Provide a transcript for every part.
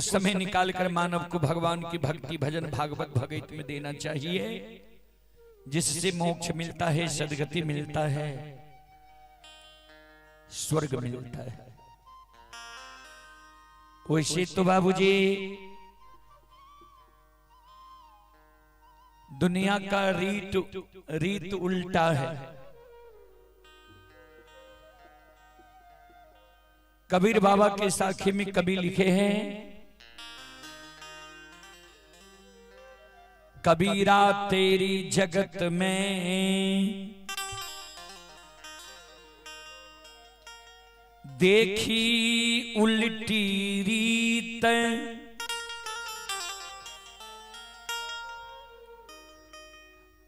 समय निकालकर मानव को भगवान की भक्ति भजन भागवत भगैत में देना चाहिए, जिससे मोक्ष मिलता है, सदगति मिलता है, स्वर्ग मिलता है। वैसे तो बाबूजी दुनिया का रीत रीत उल्टा है। कबीर बाबा के साखी में कवि लिखे हैं, कबीरा तेरी जगत में देखी उल्टी रीत,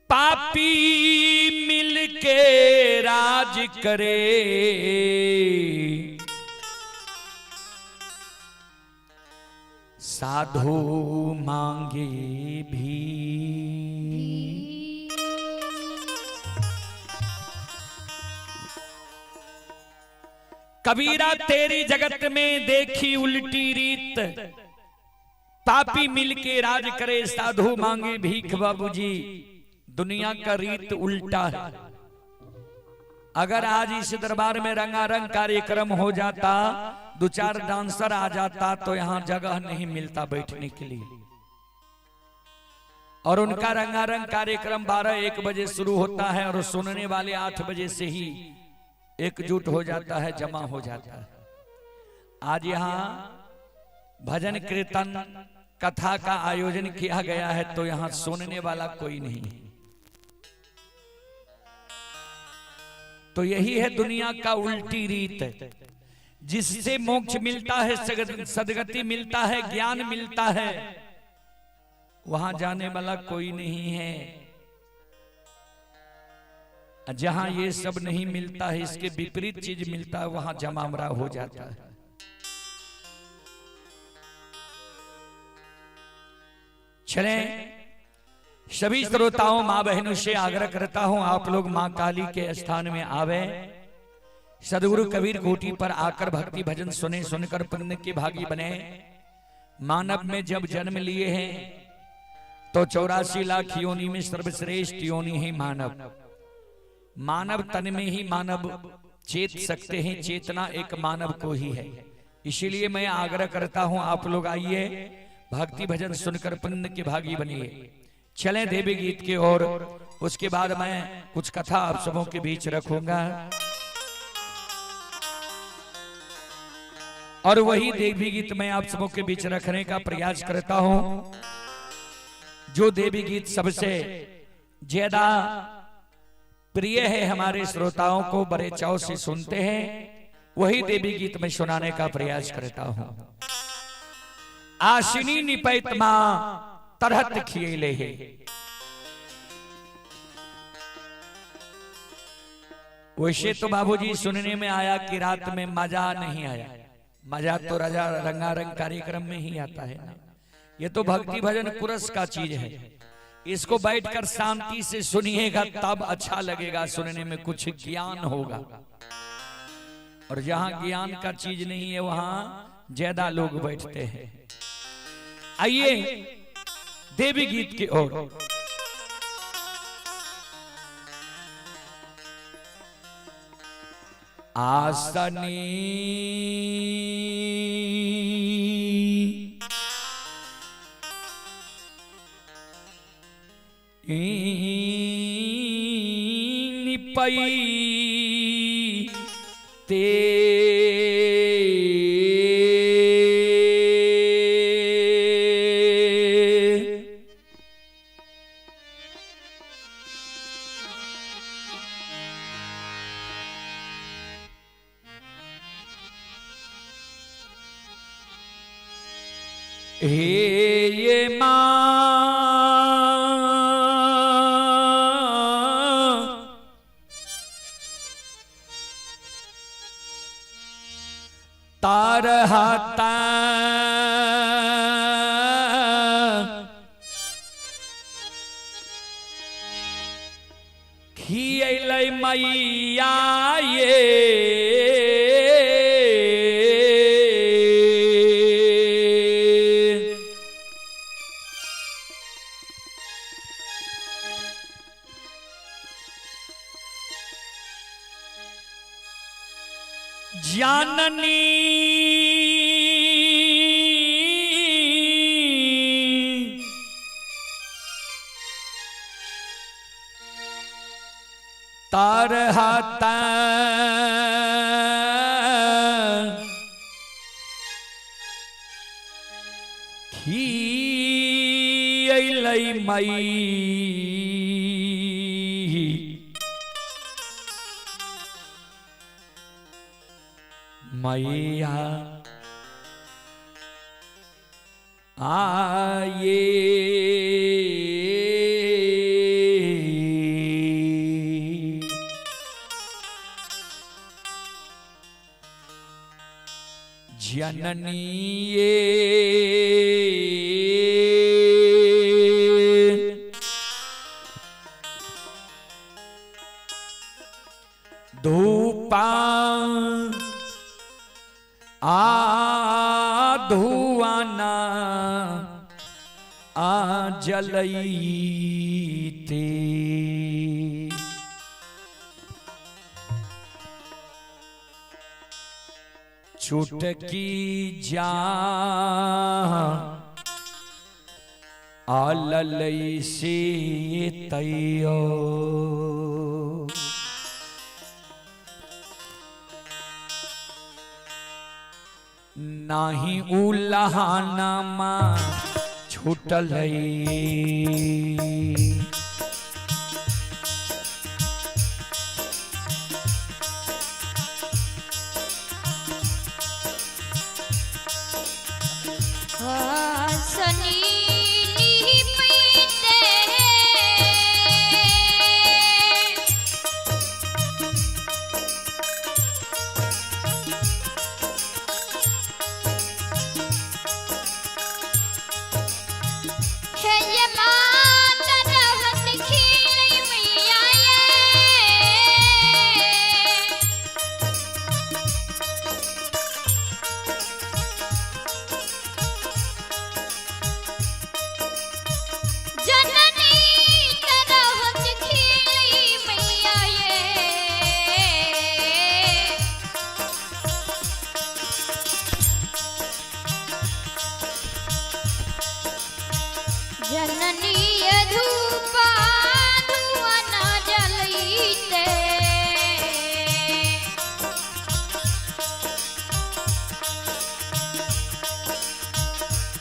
पापी मिलके राज करे, साधु मांगे भी। कबीरा तेरी जगत में देखी उल्टी रीत, पापी मिलके राज करे, साधु मांगे भीख। बाबूजी दुनिया का रीत उल्टा है। अगर आज इस दरबार में रंगारंग कार्यक्रम हो जाता, दो चार डांसर आ जाता, तो यहाँ जगह नहीं मिलता बैठने के लिए। और उनका रंगारंग कार्यक्रम 12-1 बजे शुरू होता है और सुनने वाले 8 बजे से ही एकजुट हो जाता है, जमा हो जाता है। आज यहाँ भजन कीर्तन कथा का आयोजन किया गया है, तो यहाँ सुनने वाला कोई नहीं है। तो यही है दुनिया का उल्टी रीत, जिससे मोक्ष मिलता है, सदगति मिलता है, ज्ञान मिलता है, वहां जाने वाला कोई नहीं है। जहां ये सब नहीं मिलता है, इसके विपरीत चीज मिलता है, वहां जमावड़ा हो जाता है। चलें, सभी श्रोताओं माँ बहनों से आग्रह करता हूं, आप लोग माँ काली के स्थान में आवे, सदगुरु कबीर कोठी पर आकर भक्ति भजन सुने, सुनकर पुण्य के भागी बने। मानव में जब जन्म लिए हैं तो 84 लाख योनि में सर्वश्रेष्ठ योनि है मानव। मानव तन में ही मानव चेत सकते हैं, चेतना एक मानव को ही है। इसीलिए मैं आग्रह करता हूं, आप लोग आइए, भक्ति भजन सुनकर पुण्य के भागी बनिए। चलें देवी गीत की ओर, उसके बाद मैं कुछ कथा आप सबों के बीच रखूंगा और वही देवी गीत मैं आप सबों के बीच रखने का प्रयास करता हूं, जो देवी गीत सबसे ज्यादा प्रिय है हमारे श्रोताओं को, बड़े चाव से सुनते हैं, वही देवी गीत मैं सुनाने का प्रयास करता हूं। आशिनी निपैत मां तरहत खियले है। वैसे तो बाबूजी सुनने में आया कि रात में मजा नहीं आया। मजा तो राजा रंगारंग कार्यक्रम में ही आता है ना। ये तो भक्ति भजन कुरस का चीज है, इसको बैठकर शांति से सुनिएगा तब अच्छा लगेगा, सुनने में कुछ ज्ञान होगा। और जहां ज्ञान का चीज नहीं है वहां ज्यादा लोग बैठते हैं। आइए देवी गीत की ओर। आसनी निपई ते हे ये मां तारहता खियलै मैया ये जाननी तरहता खियलै मई मैया आये। जननी ये धूपा आ धुआना आ जलईते। चुटकी जा आललई से तैयो। नाही उलहाना माँ छूटलई। जननी धूपा धुआना जलईते।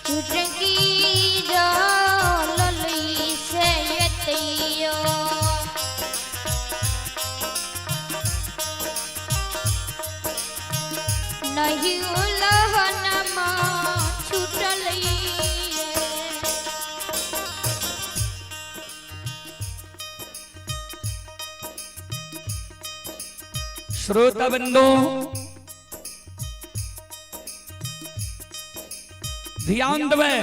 चुटकी जलई से यतियो। नहीं उलहनमा छूटलई। श्रोता बंधु ध्यान देवे,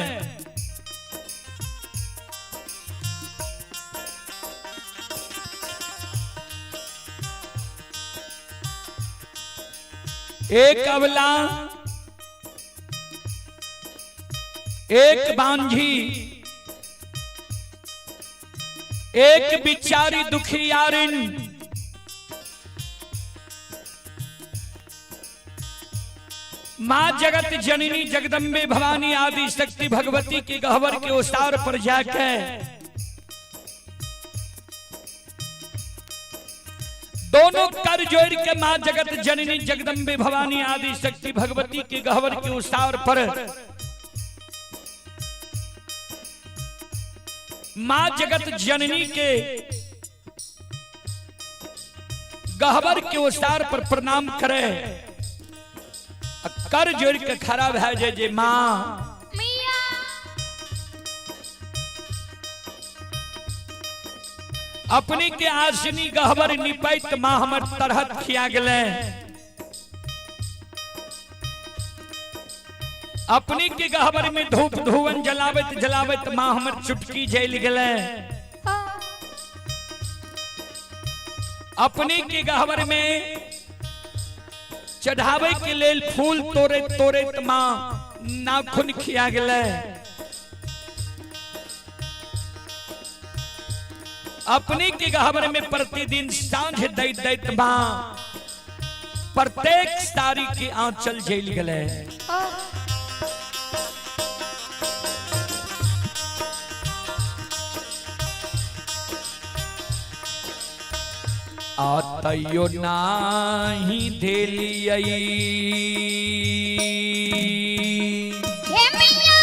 एक अबला एक बांझी एक बिचारी दुखियारिन मां जगत जननी जगदम्बे भवानी आदि शक्ति भगवती की गहवर के उसार पर जाके दोनों कर जोड़ के मां जगत जननी जगदम्बे भवानी आदि शक्ति भगवती की गहवर के उसार पर मां जगत जननी के गहवर के उसार पर प्रणाम करे, कर जोड़ के खड़ा भए जे जे मां अपने के आसनी गहवर निपैत मां हमर तरहत खिया गेले, अपने के गहवर में धूप धुवन जलावत जलावत मां हमर चुटकी जल गेले, अपने के गहवर में चढ़ावे के लेल फूल तोड़े तोड़े मां नाखून खिया गेले, अपने के गहवर में प्रतिदिन सांझ दैत दैत मां प्रत्येक साड़ी के आंचल जल गए। आ तैयो नाही देलियै। हे मैया।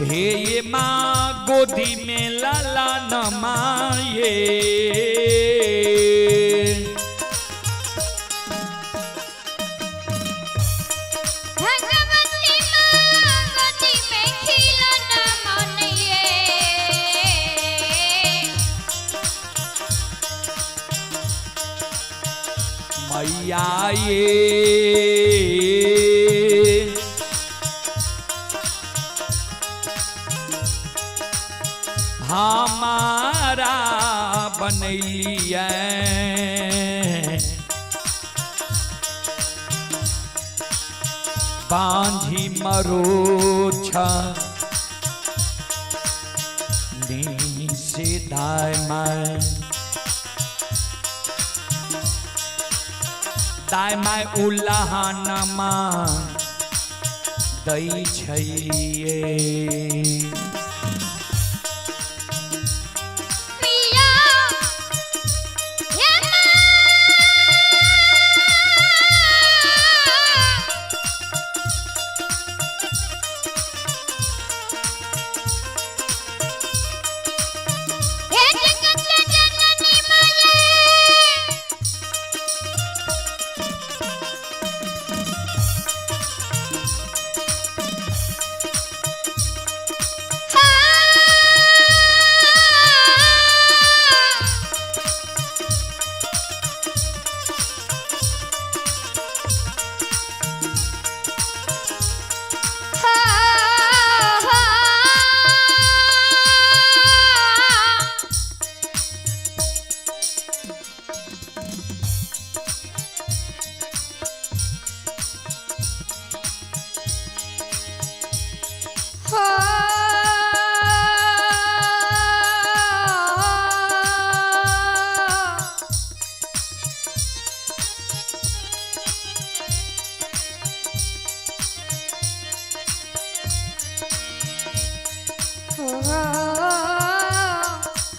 हे ये माँ गोदी में लाला नमाये। भगवती माँ गोदी में खिलौना मनिए। मैया ये हमारा बनैलियै बांझी मरोछा नी से दाय my दाय my उलाहनमा दै छैये। पिया हे माँ। हे जगत जननी माये। हाँ।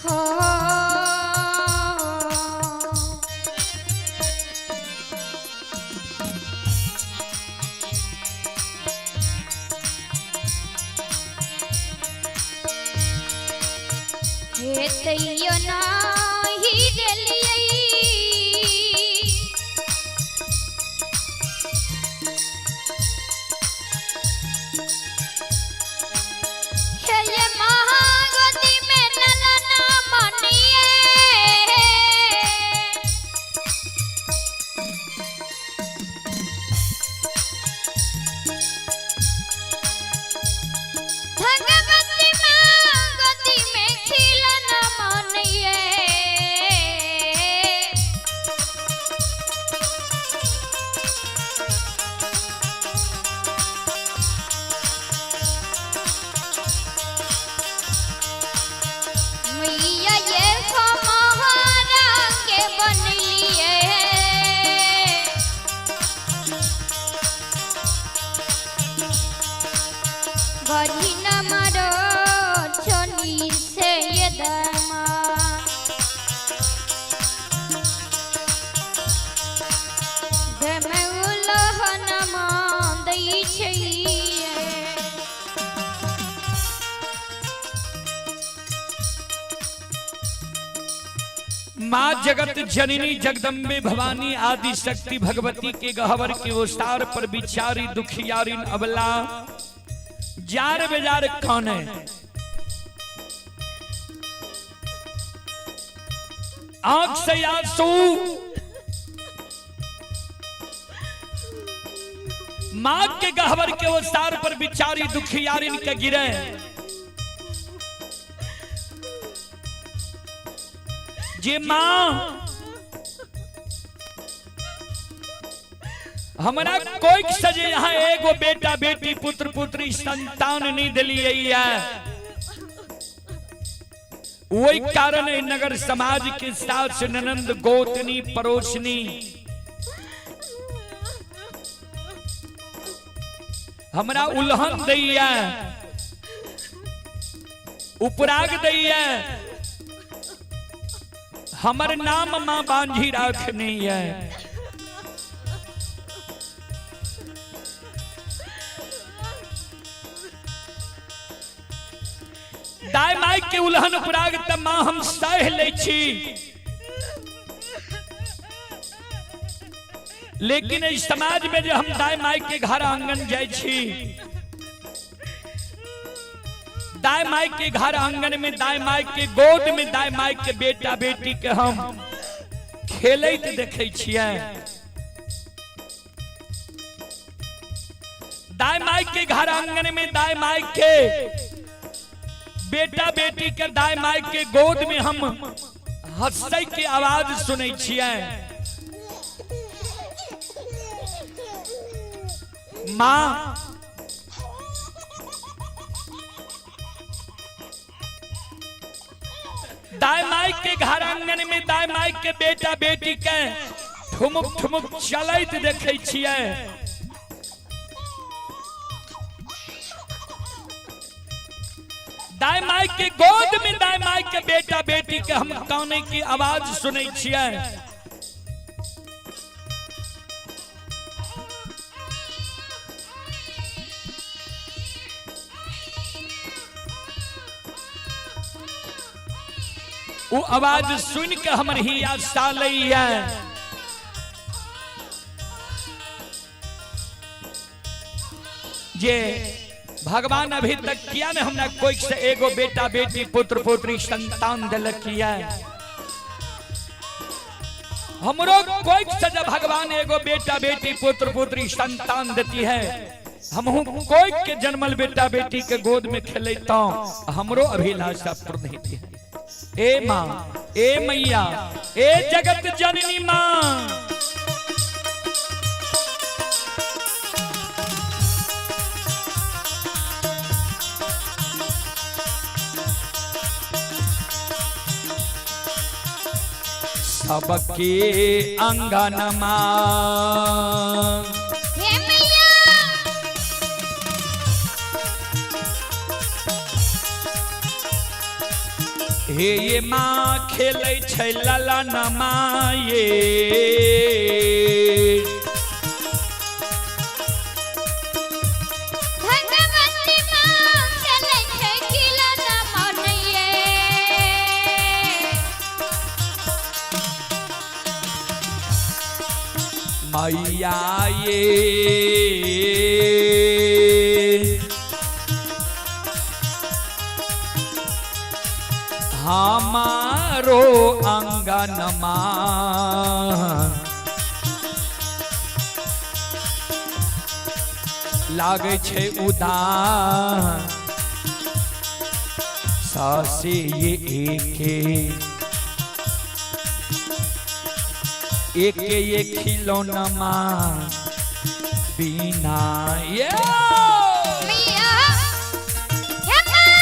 हाँ। हे तैयो नाही देलियै। हे ये महागति में नलना मनिए। भगवती माँ गोदी में खिलौना मनिए। मैया ये हमारा के बनलिए। बड़ी न मारो छोनी से ये दमा। दै छैये। माँ जगत जननी जगदम्बे भवानी आदि शक्ति भगवती के गहवर के ओसार पर बिचारी दुखियारिन अबला जार बेजार कौन है। आंख से आंसू माँ के गहवर के ओसार पर बिचारी दुखियारिन के गिरे। जे माँ हमरा कोई सजे यहाँ एगो बेटा बेटी पुत्र पुत्री संतान नहीं दिलियै है। वही कारण एहि नगर समाज के सास ननंद गोतनी पड़ोसनी हमरा उल्हन दैया, उपराग दैया, हमर नाम माँ बांझी राखनी है। दाय माई के उल्हन उपराग त माँ हम सह लै छी, लेकिन इस समाज में जो हम दाय माई के घर आंगन जाय छी, दाय माई के घर आंगन में, दाय माई के गोद में, दाय माई के बेटा बेटी के हम खेलैत देखै छियै। दाय माई के घर आंगन में, दाय माई के बेटा बेटी के दाय माई के गोद में हम हंसै के आवाज सुनै छियै। माँ दाय माई के घर आंगन में दाय माई के बेटा बेटी के ठुमुक ठुमुक चलैत देखै छियै। दाय माई के गोद में दाय माई के बेटा बेटी के हम काने की आवाज सुनै छियै। वो आवाज सुन के हमर हिया सालैया जे भगवान अभी तक किया ने हमरा कोई से एगो बेटा बेटी पुत्र पुत्री संतान दिलक किया। हमरो कोई से जब भगवान एगो बेटा बेटी पुत्र पुत्री संतान देती है, हमहू कोई के जन्मल बेटा बेटी के गोद में खेलता हमरो अभिलाषा पूर्ण होती है। ए माँ, ए मैया, ए जगत जननी माँ, सबके अंगनमा हे मैया हे ये माँ खेलै छै ललनमा ये। भगवती माँ खेलै छै खिलौना मनैये। मैया ये हमारो अंगनमा लागै छै उदास सासे ये एके एके ये खिलौनमा बिना ये मैया हे माँ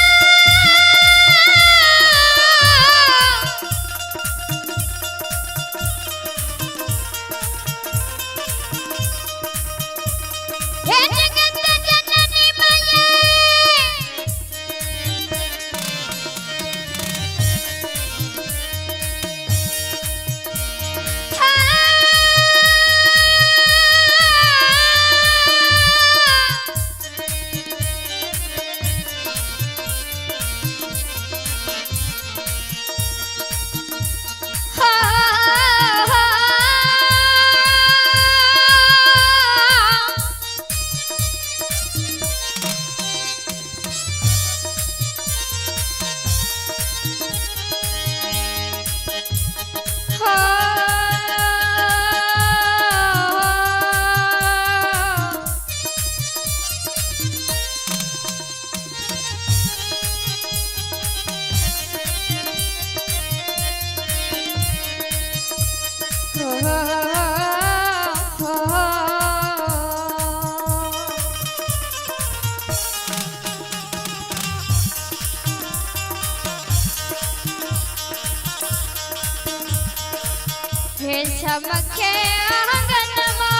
हे जगत जननी मैया हाँ। जे चमके आंगनमा।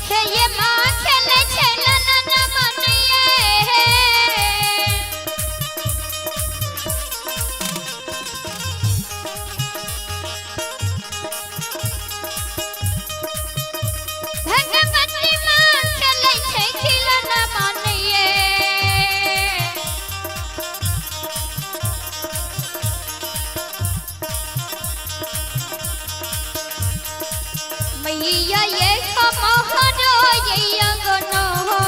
हे ये माँ खेले छै ललन मन ये। भगवती माँ खेले छै खिलन मन ये। मैया ये कमहर ये अंगन हो।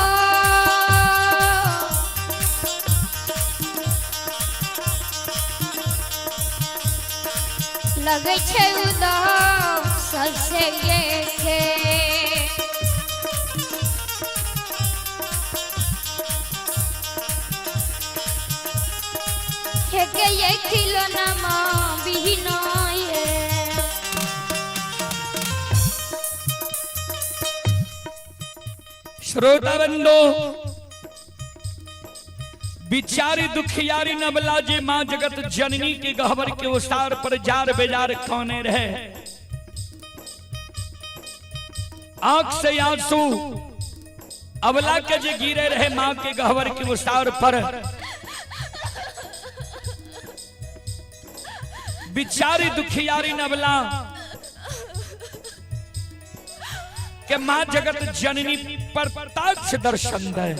लगै छै उदास सबसे के। हे के ये खिलौना माँ बिहना ये। श्रोता बंधो, बिचारी दुखियारी नबला जे माँ जगत जननी के गहवर के उसार पर जार बेजार खाने रहे। आंख से आंसू अबला के जे गिरे रहे माँ के गहवर के उसार पर। बिचारी दुखियारी नबला के माँ जगत जननी पर प्रत्यक्ष दर्शन दे।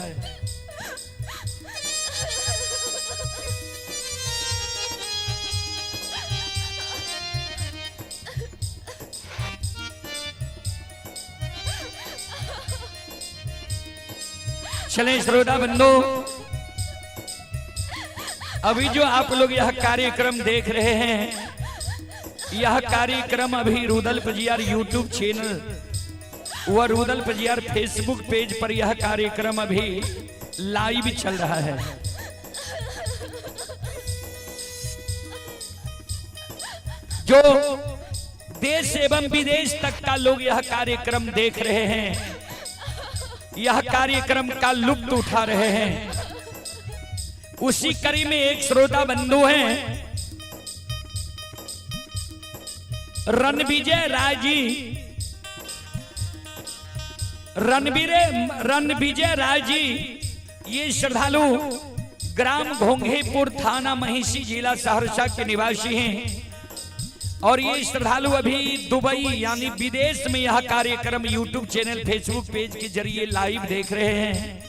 चलें श्रोता बंधु, अभी जो आप लोग यह कार्यक्रम देख रहे हैं, यह कार्यक्रम अभी रुदल पजियार यूट्यूब चैनल व रुदल पजियार फेसबुक पेज पर यह कार्यक्रम अभी लाइव चल रहा है। जो देश एवं विदेश तक का लोग यह कार्यक्रम देख रहे हैं, यह कार्यक्रम का लुत्फ उठा रहे हैं। उसी कड़ी में एक श्रोता बंधु हैं रणविजय राय जी। रणविजय राय जी ये श्रद्धालु ग्राम घोंघेपुर थाना महिषी जिला सहरसा के निवासी हैं और ये श्रद्धालु अभी दुबई यानी विदेश में यह कार्यक्रम यूट्यूब चैनल फेसबुक पेज के जरिए लाइव देख रहे हैं।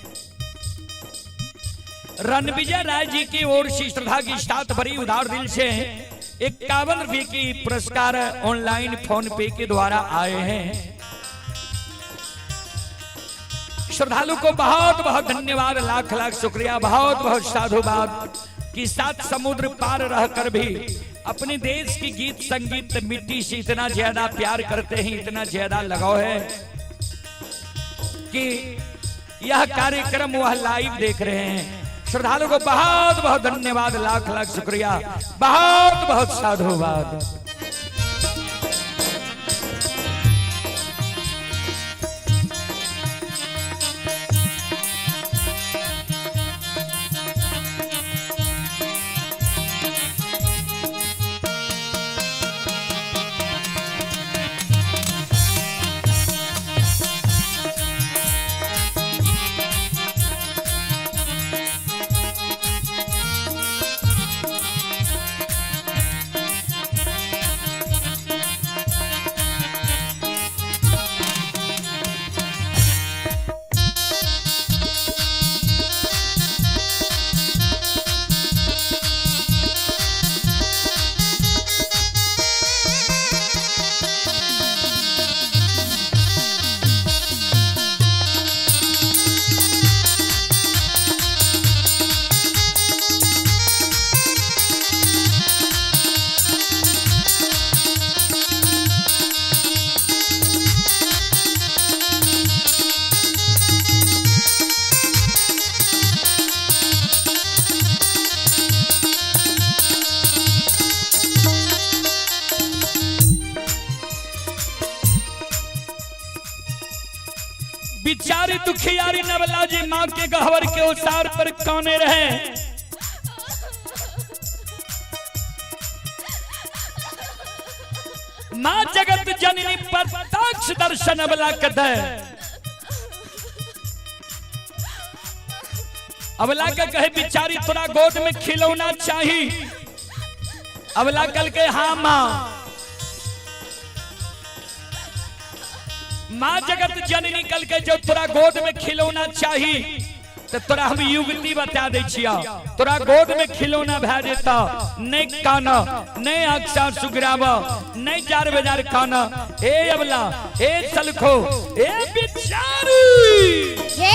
रणविजय राय जी की ओर से श्रद्धा की साथ भरी उदार दिल से 51 रुपये की पुरस्कार ऑनलाइन फोन पे के द्वारा आए हैं। श्रद्धालु को बहुत बहुत धन्यवाद, लाख लाख शुक्रिया, बहुत बहुत साधुवाद कि सात समुद्र पार रहकर भी अपने देश की गीत संगीत मिट्टी से इतना ज्यादा प्यार करते हैं, इतना ज्यादा लगाव है कि यह कार्यक्रम वह लाइव देख रहे हैं। श्रद्धालु को बहुत बहुत धन्यवाद, लाख लाख शुक्रिया, बहुत बहुत साधुवाद। बिचारी दुखियारी नवला जी माँ के गहवर के उसार पर काने रहे। माँ जगत जननी प्रत्यक्ष दर्शन अबला के दे। अबला के कहे बिचारी तोरा गोद में खिलौना चाही। अबला कल के हाँ माँ। माँ जगत जननी कल के जो तोरा गोद में खिलौना चाही तो तोरा हम युवती बता दै छिया, तोरा गोद में खिलौना भए जेता, नहीं काना, नहीं अक्षर सुगराब, नहीं जार बाजार काना। ए अबला, ए सलखो, ए बिचारी। हे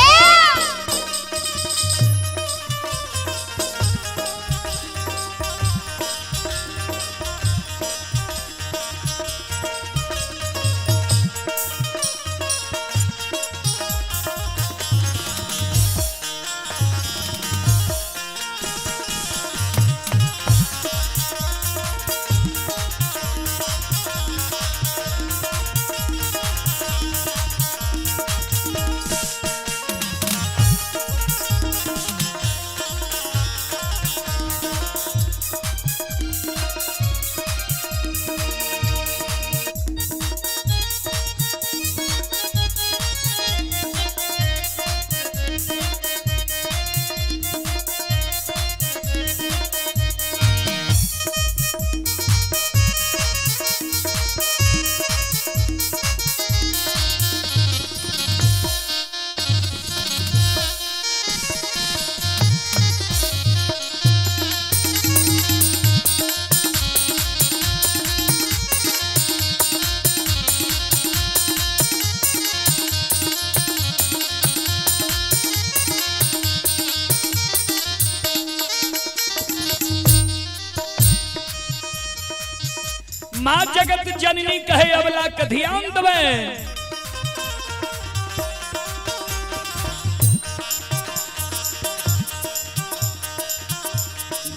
माँ जगत जननी कहे अबला के ध्यान देवे।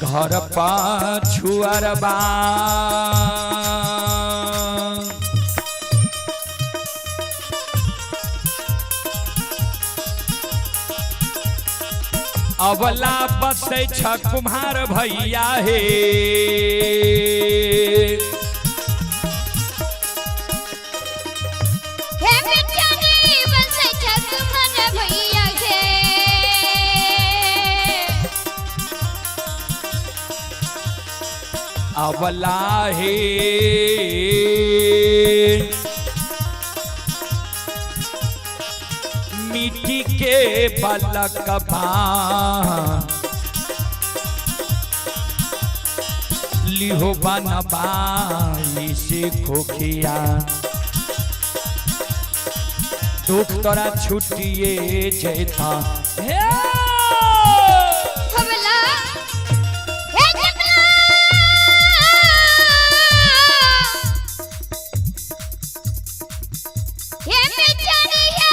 घर पाछुअरबा अबला बसै छ कुम्हार भैया हे। हे बिचारी बसै छ कुम्हार भैया हे। अबला हे मिट्टी के बलक लिहो बनबाई से खोखिया दुख तोरा छुटिए जैता। हे अबला हे जबला हे बेचारी हे।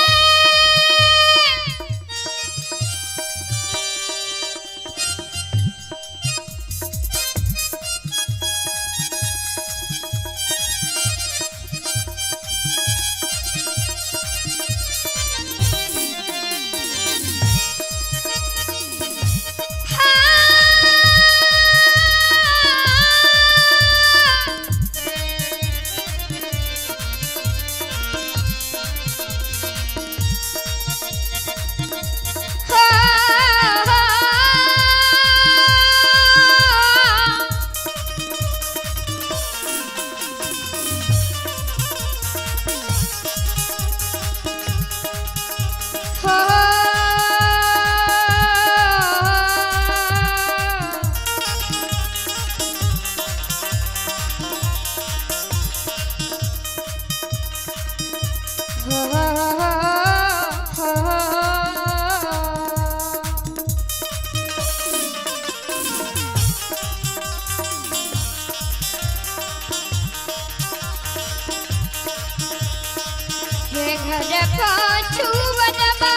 हे घर पाछू वनमा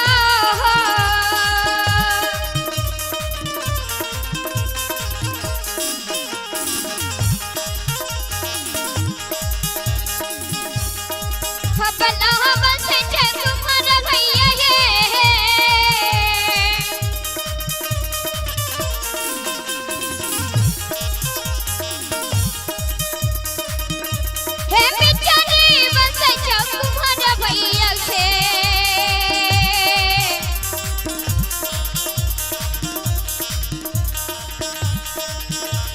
भैया हे।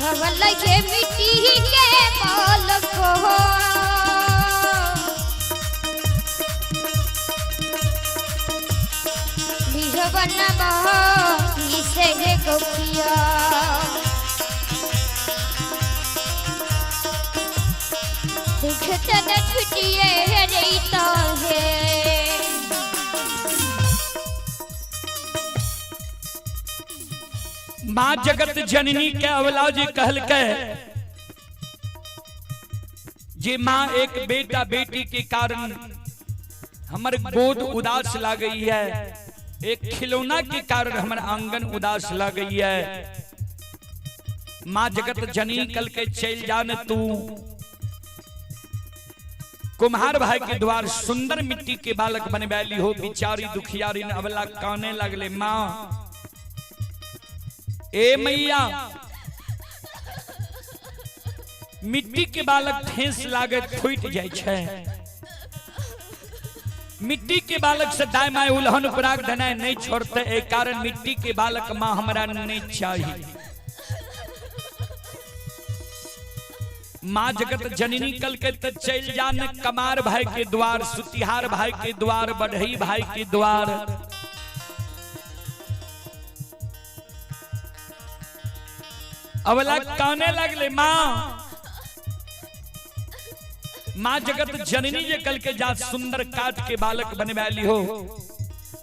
अवल के मिट्टी के बालक हो। लिहवन बही से गोखिया। दुख तन छुटिए रईता है। माँ जगत जननी के अवला जी कहलकै जे माँ एक बेटा बेटी के कारण हमर गोद उदास लागई है, एक खिलौना के कारण हमर आंगन उदास लागई है। माँ जगत जननी कल के चल जान तू कुम्हार भाई के द्वार सुंदर मिट्टी के बालक बनबैली हो। बिचारी दुखियारी अवला काने लगले, माँ ए मैया मिट्टी के बालक ठेस लागे फूट जाय छै, मिट्टी के बालक से दाय my उलहन पराग धनाय नहीं छोड़ते, ए कारण मिट्टी के बालक माँ हमरा नहीं चाहिए। माँ जगत जननी कल के त चल जान कमार भाई के द्वार, सुतिहार भाई के द्वार, बढ़ई भाई के द्वार। अवला काने लगले माँ। माँ जगत जननी जे कल के जा सुंदर काट के बालक बनवाली हो।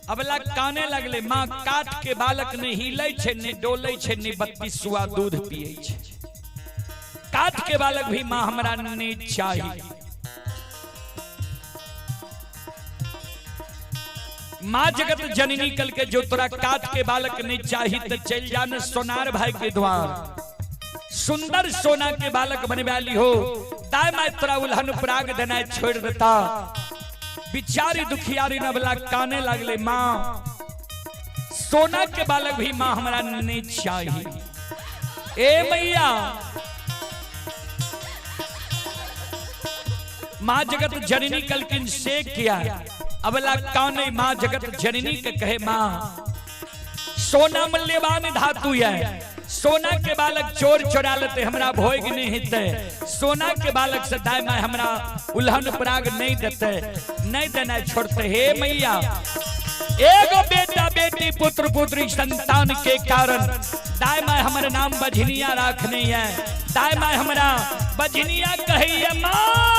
अबला काने लगले माँ, काट के बालक ने हिले छे ने डोले छे ने 32 सुआ दूध पिए छे, काट के बालक भी माँ हमरा नहीं चाहिए। माँ जगत जननी कल के जो तोरा काट के बालक नहीं चाहिए तो चल जान सोनार भाई के द्वार, सुंदर सोना के बालक बनवाली हो। दाय my तोरा उलहन पराग देना छोड़ देता। बिचारी दुखियारी नबला काने लगले माँ, सोना के बालक भी माँ हमरा नहीं चाहिए। ए मैया माँ जगत जननी कलकिन से किया अबला काने माँ जगत जननी के कहे माँ सोना मूल्यवान धातु है, सोना के बालक चोर चोरा लेते हमरा भोग नहीं हेते, सोना के बालक से दाय my हमरा उलहन पराग नहीं देते, नहीं देना छोड़ते। हे मैया एगो बेटा बेटी पुत्र पुत्री संतान के कारण दाय my हमर नाम बझनिया राखने है, दाय my हमरा बझनिया कहिए माँ।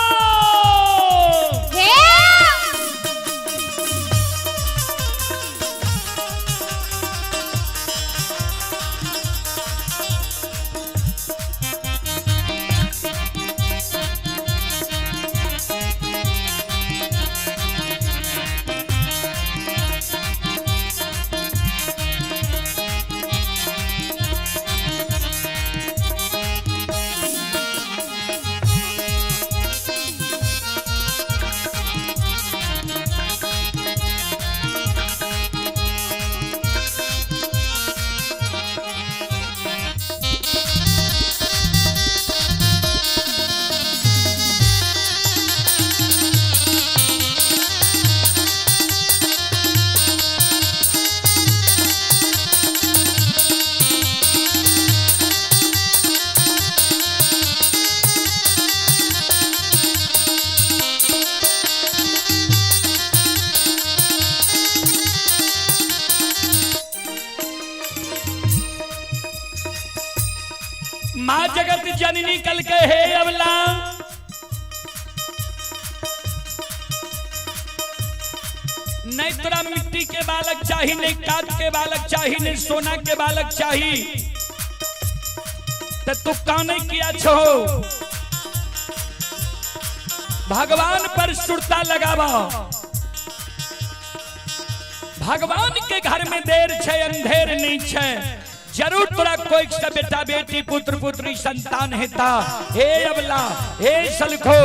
माँ जगत जननी कल के हे अबला नहीं तोरा मिट्टी के बालक चाहिए, नहीं काट के बालक चाहिए, नहीं सोना के बालक चाहिए, तो तू काने किया छो भगवान पर सुरता लगावा। भगवान के घर में देर छे अंधेर नहीं छे, जरूर तोरा कोई से बेटा बेटी पुत्र पुत्री संतान हेता। हे अबला हे सलखो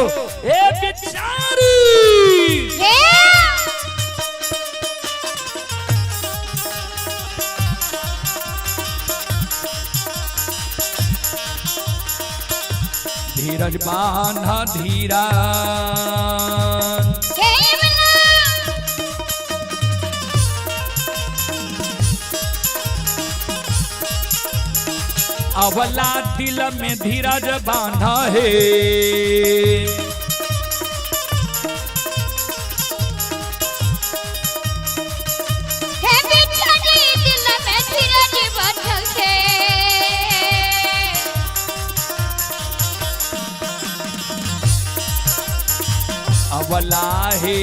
हे बिचारी धीरज बांधा धीरा अवला दिल में धीरज बांधा है। हे बिचारी दिल में धीरज बांध के। अवला हे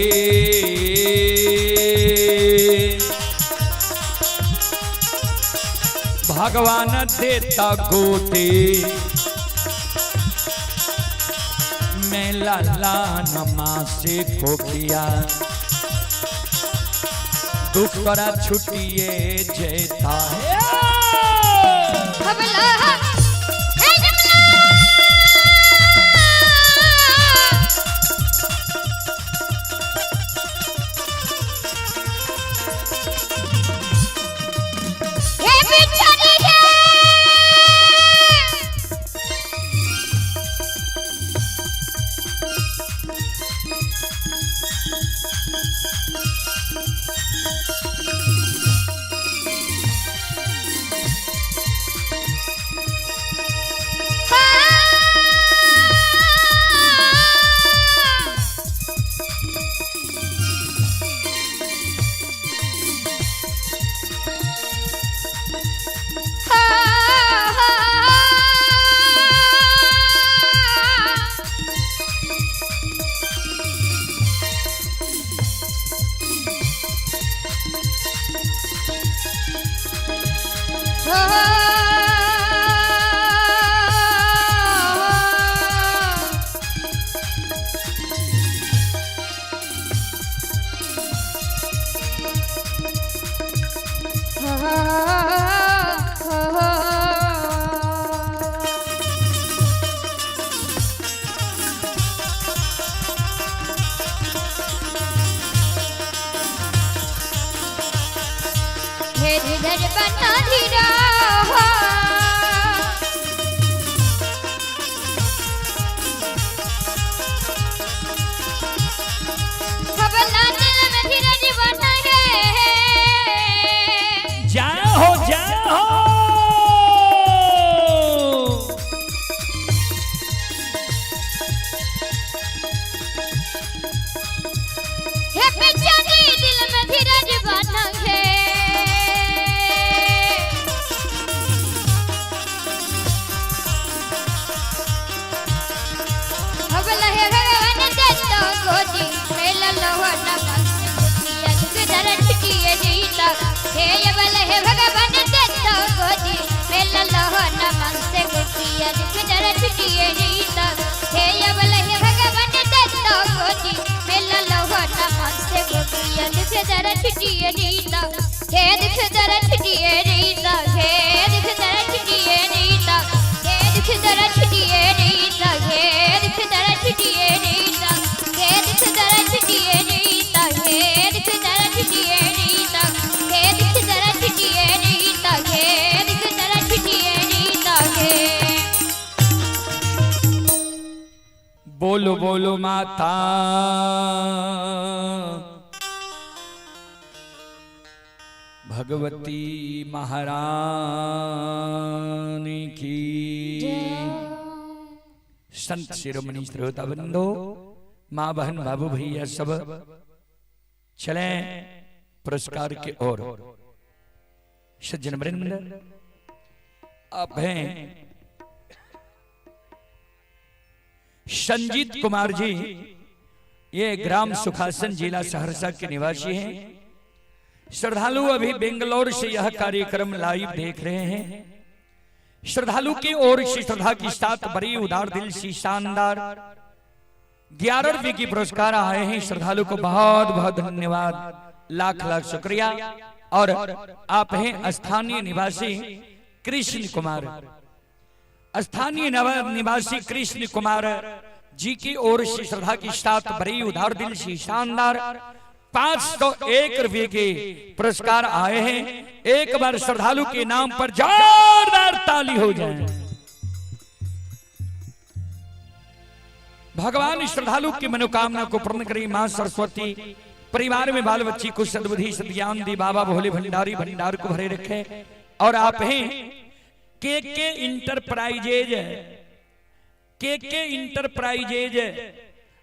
भगवान देता गोते मैं लाला नमा से कोकिया दुख तोरा छुटिए जेता है। अवला हे जमला हे बिचारी हे। हाँ। हे धीरज बना धीरा खबला दिल में धीरज बना है। जय हो जय हो। हे बेचारी दिल में धीरज बना है। खबला हे भगवान दत्त गोदी मेला लोहना दुख छुटिए जीता। हे बल हे भगवान दत्त गोदी मेला लोहना मन से गुठिया दुख छुटिए जीता। हे बल हे भगवान दत्त गोदी मेला लोहना मन से गुठिया दुख छुटिए जीता। हे दुख छुटिए जीता। हे दुख छुटिए जीता। हे दुख छुटिए जीता। हे दुख छुटिए जीता। हे दुख छुटिए जीता। हे दुख छुटिए जीता। हे दुख छुटिए जीता। हे दुख छुटिए जीता। हे बोलो बोलो माता भगवती महारानी की। संत शिरोमणि श्रोता बंधो, माँ बहन बाबू भैया सब चले पुरस्कार के ओर। सज्जन वृंद आप हैं संजीत कुमार जी, ये ग्राम सुखासन जिला सहरसा के निवासी हैं। श्रद्धालु अभी बेंगलोर से यह कार्यक्रम लाइव देख रहे हैं। श्रद्धालु की ओर से श्रद्धा के साथ बड़ी उदार दिल सी शानदार 11 रुपये की पुरस्कार आए हैं। श्रद्धालु को बहुत बहुत धन्यवाद, लाख लाख शुक्रिया। और आप हैं स्थानीय निवासी कृष्ण कुमार, स्थानीय निवासी कृष्ण कुमार जी की ओर से श्रद्धा के साथ बड़ी उदार दिल सी शानदार 501 रुपये के पुरस्कार आए हैं। एक बार श्रद्धालु के नाम पर जोरदार ताली हो जाए। भगवान श्रद्धालु की मनोकामना को पूर्ण करी। मां सरस्वती परिवार में बाल बच्ची को सद्बुद्धि सद्ज्ञान दी। बाबा भोले भंडारी भंडार को भरे रखे। और आप हैं के इंटरप्राइजेज, के इंटरप्राइजेज,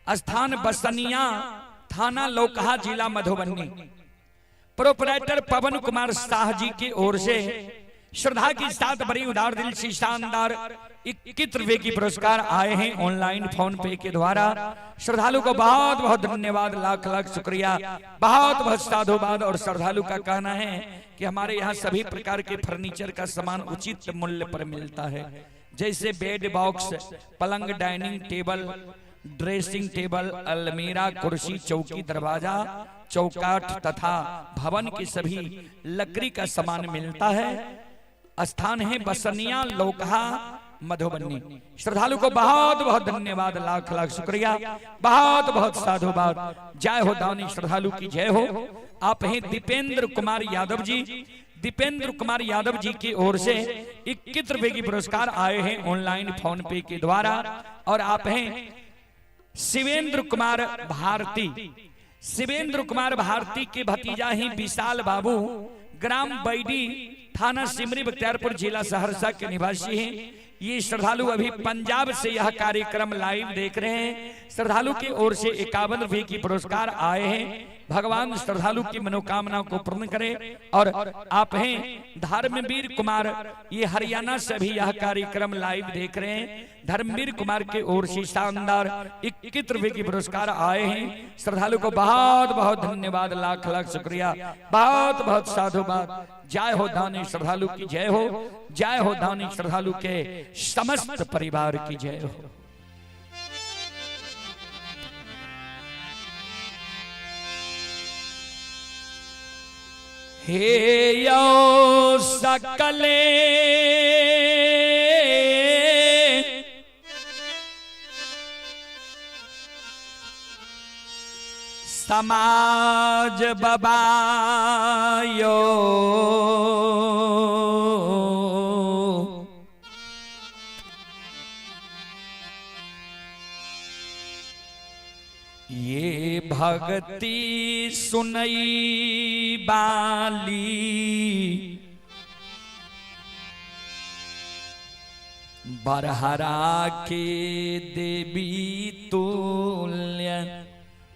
स्थान बसनिया, थाना लोकहा, जिला मधुबनी। प्रोपराइटर पवन कुमार शाह जी की ओर से श्रद्धा के साथ बड़ी उदार दिल से शानदार 21 रुपए की पुरस्कार आए हैं ऑनलाइन फोन पे के द्वारा। श्रद्धालु को बहुत बहुत धन्यवाद, लाख लाख शुक्रिया, बहुत बहुत साधुवाद। और श्रद्धालु का कहना है कि हमारे यहाँ सभी प्रकार के फर्नीचर का सामान उचित मूल्य पर मिलता है, जैसे बेड बॉक्स, पलंग, डाइनिंग टेबल, ड्रेसिंग टेबल, अलमीरा, कुर्सी, चौकी, दरवाजा, चौकाठ तथा भवन के सभी लकड़ी का सामान मिलता है। स्थान है बसनिया, लोकहा, मधुबनी। श्रद्धालु को बहुत बहुत धन्यवाद, लाख लाख शुक्रिया, बहुत बहुत साधुवाद। जय हो दानी श्रद्धालु की जय हो। आप हैं दीपेंद्र कुमार यादव जी। दीपेंद्र कुमार यादव जी की ओर से 21 रुपए की पुरस्कार आए हैं ऑनलाइन फोन पे के द्वारा। और आप हैं शिवेंद्र कुमार भारती। शिवेंद्र कुमार भारती के भतीजा ही विशाल बाबू, ग्राम बैडी, थाना सिमरी बख्तियारपुर, जिला सहरसा के निवासी हैं। ये श्रद्धालु अभी पंजाब से यह कार्यक्रम लाइव देख रहे हैं। श्रद्धालु की ओर से 51 रुपए की पुरस्कार आए हैं। भगवान श्रद्धालु की मनोकामना को पूर्ण करे। और आप हैं धर्मवीर कुमार, ये हरियाणा से भी यह कार्यक्रम लाइव देख रहे हैं। धर्मवीर कुमार के ओर से शानदार 21 रुपए की पुरस्कार आए हैं। श्रद्धालु को बहुत बहुत धन्यवाद, लाख लाख शुक्रिया, बहुत बहुत साधुवाद। जय हो दानी श्रद्धालु की जय हो, जय हो दानी श्रद्धालु के समस्त परिवार की जय हो। हे यो सकले समाज बबायो, ये भक्ति सुनई बाली, बरहरा के देवी तुल्य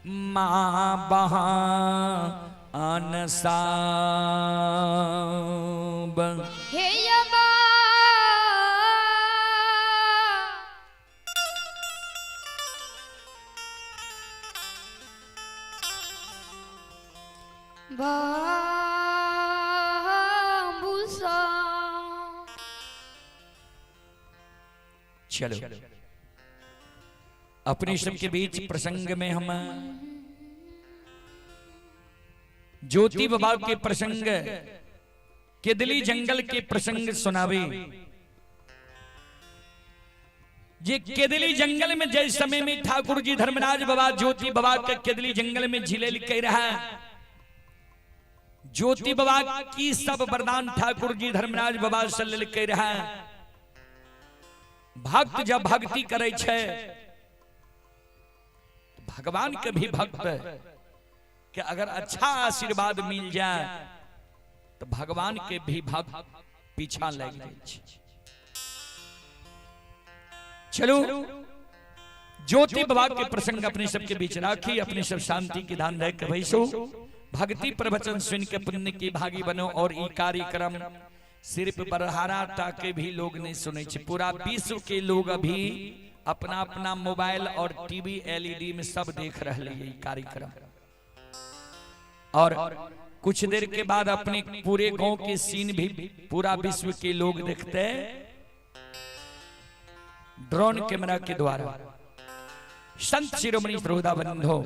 माँ बहान साब। हे यमा बाबूसा। चलो अपने सबके बीच प्रसंग में हम ज्योति बाबा के प्रसंग, केदली जंगल के प्रसंग सुनावे। ये केदली जंगल में जय समय में ठाकुर जी धर्मराज बाबा ज्योति बाबा के केदली जंगल में झिले कह रहा है। ज्योति बाबा की सब वरदान ठाकुर जी धर्मराज बाबा से लेल कह रहा है। भक्त जब भक्ति करे छे, भगवान के भी भक्त कि अगर अच्छा आशीर्वाद मिल जाए तो भगवान के भी भक्त पीछा लग जाए। चलो ज्योति बाबा के प्रसंग अपने सबके बीच राखी, अपने सब शांति की धान दे के बैसो, भक्ति प्रवचन सुन के पुण्य की भागी बनो। और ई कार्यक्रम सिर्फ बरहारा टा के भी लोग नहीं सुने छे, पूरा विश्व के लोग अभी अपना अपना मोबाइल और टीवी एलईडी में सब देख रहे हैं कार्यक्रम। और कुछ देर के बाद अपने पूरे गांव के सीन भी पूरा विश्व के लोग देखते हैं ड्रोन कैमरा के द्वारा। संत शिरोमणि श्रोता बंधो,